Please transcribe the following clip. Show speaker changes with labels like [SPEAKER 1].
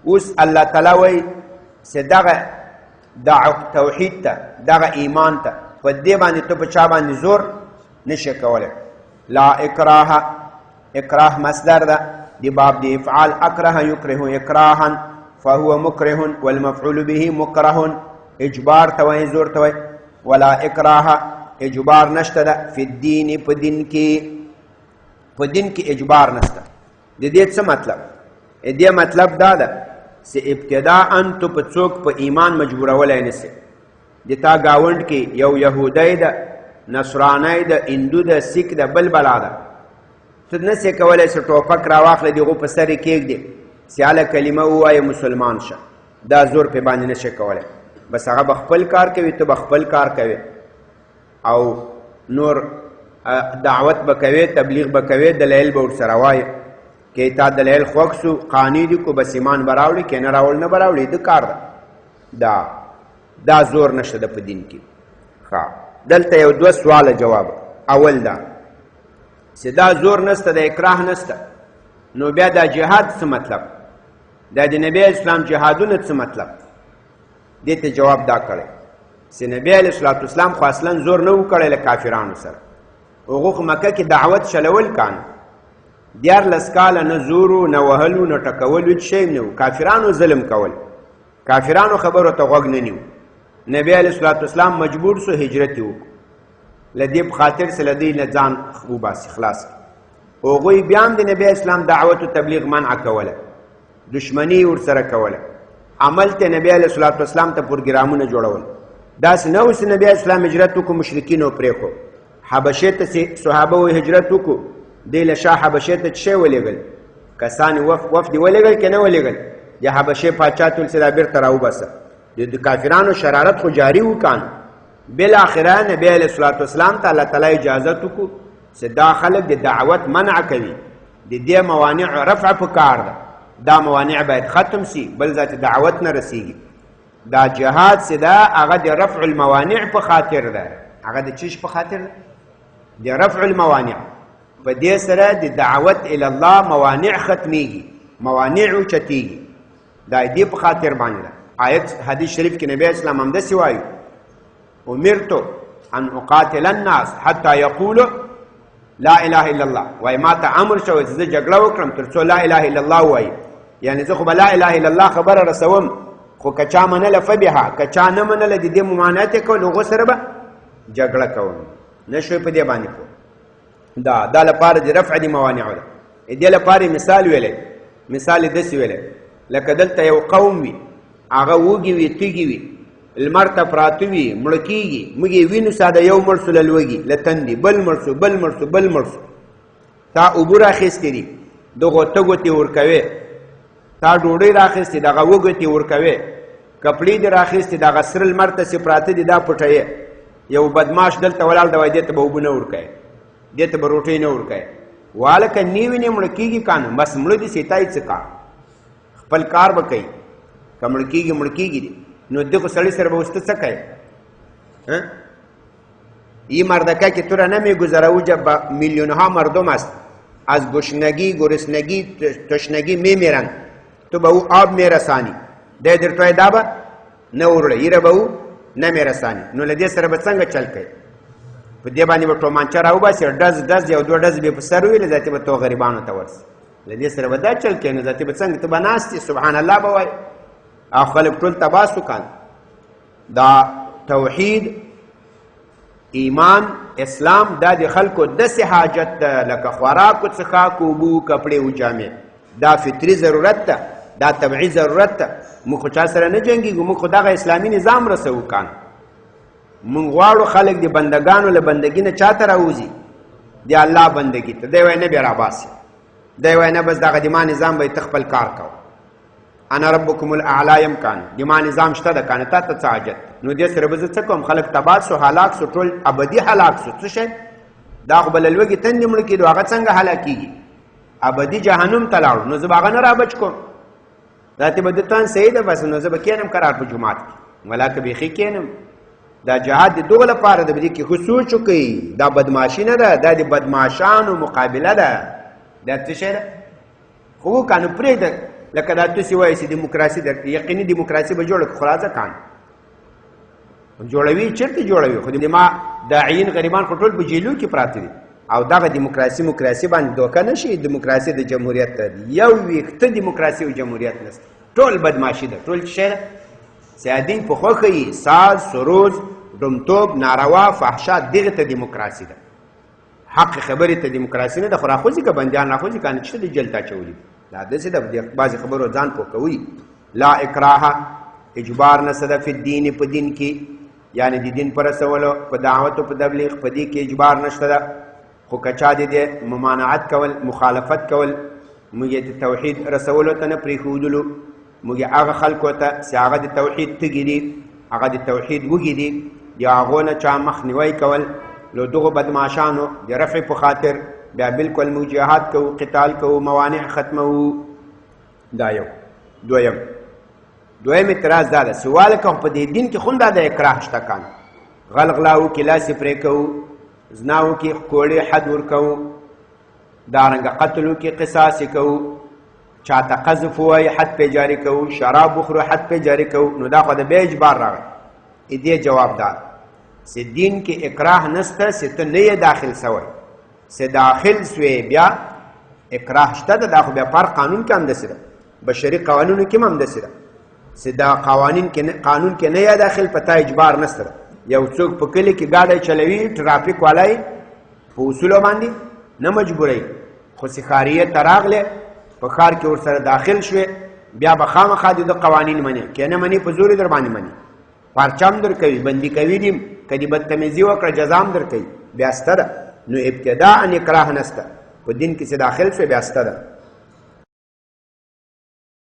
[SPEAKER 1] اوس الله تعالی وایي چې دغه توحید ته، دغه ایمان ته، په دې باندې ته په چا باندې زور نشي کولی. لا اکراه، اکراه مصدر ده د باب د افعال، اکره یکره اکراها فهو مکره والمفعول به مکره، اجبار ته وایي، زور ته وایي. ولا اکراه، اجبار نشته ده فی الدین، په دین کې، په دین کې اجبار نشته. د دې څه مطلب؟ د دې مطلب دا ده چې ابتداء ته په څوک په ایمان مجبورولای نسې. د تا گاونډ کې یو یهودی ده، نصرانی ده، هندو ده، سیک ده، بل بلا ده، ته نسې کولی چې ټوپک راواخلې دغو په سر یې کېږدې چې هله کلمه ووایې مسلمان شه. دا زور پې باندې نشې کولی، بس هغه به خپل کار کوي، ته به خپل کار کوې او نور دعوت به کوې، تبلیغ به کوې، دلایل به ورسره وایې. که تا دلایل خوښ سو قانع دي کو، بس ایمان به راوړي، که نه راوړ نه به راوړي، د کار ده. دا زور نشته ده په دین کې. ښه، دلته یو دوه سواله جواب. اول دا چې دا زور نشته، د اکراه نشته، نو بیا دا جهاد څه مطلب؟ دا د نبی اسلام جهادونه څه مطلب؟ دې ته جواب دا کړی چې نبی علیه الصلاة والسلام خو اصلا زور نه و کړی له کافرانو سره. هغو خو مکه کې دعوت چلول کانه، 13 کاله نه زورو، نه وهلو، نه ټکولو، هېڅ شی نه و. کافرانو ظلم کول، کافرانو خبرو ته غوږ نه نیو. نبی علیه الصلاة والسلام مجبور سو، هجرت یې وکړو له دې په خاطر چې له دوی نه ځان وباسي، خلاص کړي. هغوی بیا هم د نبی اسلام دعوت او تبلیغ منع کوله، دشمني ورسره کوله. عمل ته نبی علیه الصلاة والسلام ته پروګرامونه جوړول. داسې نه و چې نبی اسلام هجرت وکړو مشرکینو پرېښو. حبشې ته چې صحابه و هجرت وکړو، دی له شاه حبشې ته څه شی ولېږل؟ کسان وفد ولېږل که نه ولېږل؟ د حبشې پاچا ته ویل چې دا بېرته راوباسه. د کافرانو شرارت خو جاري و کانه. بالاخره نبی علیه الصلاة والسلام ته الله تعالی اجازه وکړو چې دا خلک د دعوت منع کوي، د دې موانع رفع په کار ده، دا موانع باید ختم سي، بل ځای ته دعوت نه رسیږي. دا جهاد چې ده هغه د رفع الموانع په خاطر ده. هغه د چیش په خاطر ده؟ د رفع الموانع. په دې سره د دعوت الی الله موانع ختمیږي، موانع اوچتیږي. دا دې په خاطر باندې ده. آیت حدیث شریف کې نبی اسلام هم داسې وایي، امرت ان اقاتل الناس حتى يقولوا لا اله الا الله. وای ما ته امر شوی چې زه جګړه وکړم تر څو لا اله الا الله وایي. یعنی زه خو به لا اله الا الله خبره رسوم، خو که چا منله فبها، که چا نه منله د دې ممانعت یې کول، هغو سره به جګړه کوم. نه شوی په دې باندې پوه. دا لپاره د رفع د موانعو ده. دې لپاره مثال ویلی، مثال یې داسې ویلی لکه دلته یو قوم وي، هغه وږي وي، تږي وي، لمر ته پراته وي، مړه کېږي، موږ یې وینو ساده یو مړ سو له لوږې له تندې، بل مړ سو، بل مړ سو، بل مړ سو. تا اوبه راخیستې دي، دغو تږو ته یې ورکوې، تا ډوډۍ راخیستې، دغه وږو ته یې ورکوې، کپړې دې راخیستې، دغه سره لمر ته چې پراته دي دا پټوې. یو بدماش دلته ولاړ دی، وایي دې ته به اوبه نه ورکوې، دې ته به روټۍ نه ورکوې. والکه نی وینې مړه کېږي که نه، بس مړه دي سي، تا یې څه کار، خپل کار به کوي. که مړه کېږي مړه کېږي دي، نو دغه سړي سره به اوس ته څه کوې؟ ای مردکه که تو را نمیگذره، اوجا با میلیون ها مردم است، از گشنگی، گرسنگی، تشنگی میمیرند، تو به او آب میرسانی، دی در توی دا به نه وروړی، ایره به او نه میرسانی، نو له دې سره به څنګه چل کوي؟ په دې باندې به ټومانچه راوباسي، ډز ډز یو دوه ډز به په سر وي، له ذاتې به تو غریبانو ته ورسي. له دې سره به دا چل کوي، نو ذاتې به څنګه ته به ناست یې، سبحان الله به وایې، او خلک ټول تباه سو کان. دا توحید، ایمان، اسلام دا د خلکو داسې حاجت ده لکه خوراک او څښاک، اوبو، کپړې او جامې. دا فطري ضرورت ده، دا طبعي ضرورت ده. موږ خو چا سره نه جنګېږو، موږ خو دغه اسلامي نظام رسوو کان. موږ غواړو خلک د بندګانو له بندګي نه چاته راوځي؟ د الله بندګي ته. دی وایي نه بیا راباسي، دی وایي نه بس دغه د ما نظام به ته خپل کار کوه، انا ربکم الاعلی یم کان، د ما نظام شته ده کانه، تا ته څه حاجت؟ نو دې سره به زه څه کوم؟ خلک تباه سو، هلاک سو، ټول ابدي هلاک سو. څه شی؟ دا خو به له لوږې تندې مړه کېدو، هغه څنګه هلاکېږي؟ ابدي جهنم ته لاړو، نو زه به هغه نه رابچ کوم. دا ته به د تان صحیح ده، بس نو زه به کښېنم قرار په جومات کې، ولا که بیخي کښېنم. دا جهاد د دغه لپاره ده، په دې کې ښه سوچ وکړئ. دا بدمعاشي نه ده، دا د بدمعاشانو مقابله ده. دا څه شی ده؟ خو وکړه نو پرېږده. لکه دا تاسو وایي چې دیموکراسي در یقیني دیموکراسي به جوړه خو راځه کان جوړوي، چرته جوړوي؟ خو د ما داعین غریبان خو ټول په جیلو کې پراته دي. او دغه دیموکراسي موکراسي باندې دوکه نشي. دیموکراسي د جمهوریت ته یو ویښته دیموکراسي او جمهوریت نشته، ټول بدمعاشي ده، ټول څه ده سیادین په خوښه یي، ساز سروز ډومتوب ناروا فحشا، دغه ته دیموکراسي ده. حق خبرې ته دیموکراسي نه ده. خو راخوځي که بندیان راخوځي که نه چې د جیل ته اچولي، دا داسې ده. بعضې خبرو ځان پوه کوي. لا اکراه اجبار نسته ده فی الدین په دین کې، یعنی د دین پر رسولو په دعوت او په تبلیغ په دې کې اجبار نشته ده. خو که چا دې د ممانعت کول مخالفت کول، موږ یې د توحید رسولو ته نه پرېښودلو، موږ یې هغه خلکو ته چې هغه د توحید تږي دي، هغه د توحید وږي دي، د هغو نه چا مخنیوی کول، له دغو بدمعاشانو د رفع په خاطر بیا بالکل موږ جهاد کوو، قتال کوو، موانع ختموو. دا یو. دویم اعتراض دا ده سوال که په دې دین کې خو دا د اکراه شته کان، غل غلاو کې لاس پرې کوو، زناو کې کوړې حد ورکوو، دارنګه قتلو کې قصاص کوو، چاته قذف وای حد په جاری کوو، شراب وخورو حد په جاری کوو، نو دا خو د بیا اجبار راغی. دې جواب دار چې دین کې اکراه نشته، چې ته نه یې داخل سوی، چې داخل سوی بیا اکراه شته ده. دا خو بیا پر قانون کې هم داسې ده، بشري قوانینو کې هم داسې ده چې دا قوانین کې قانون کې نه یا داخل په تا اجبار نشته ده. یو څوک په کلي کې ګاډی چلوي، ټرافیک والای په اصولو باندې نه مجبوروي، خو چې ښاریه ته راغلی په ښار کې ورسره داخل شوې، بیا به خامخا د ده قوانین منې، که نه منې په زور یې در باندې مني، پرچم درکوي، بندي کوي دي، که دې بدتمیزي وکړه جزا هم درکوي، بیا سته ده. نو ابتداء اکراه نسته په دین کې چې داخل شوې بیا سته ده.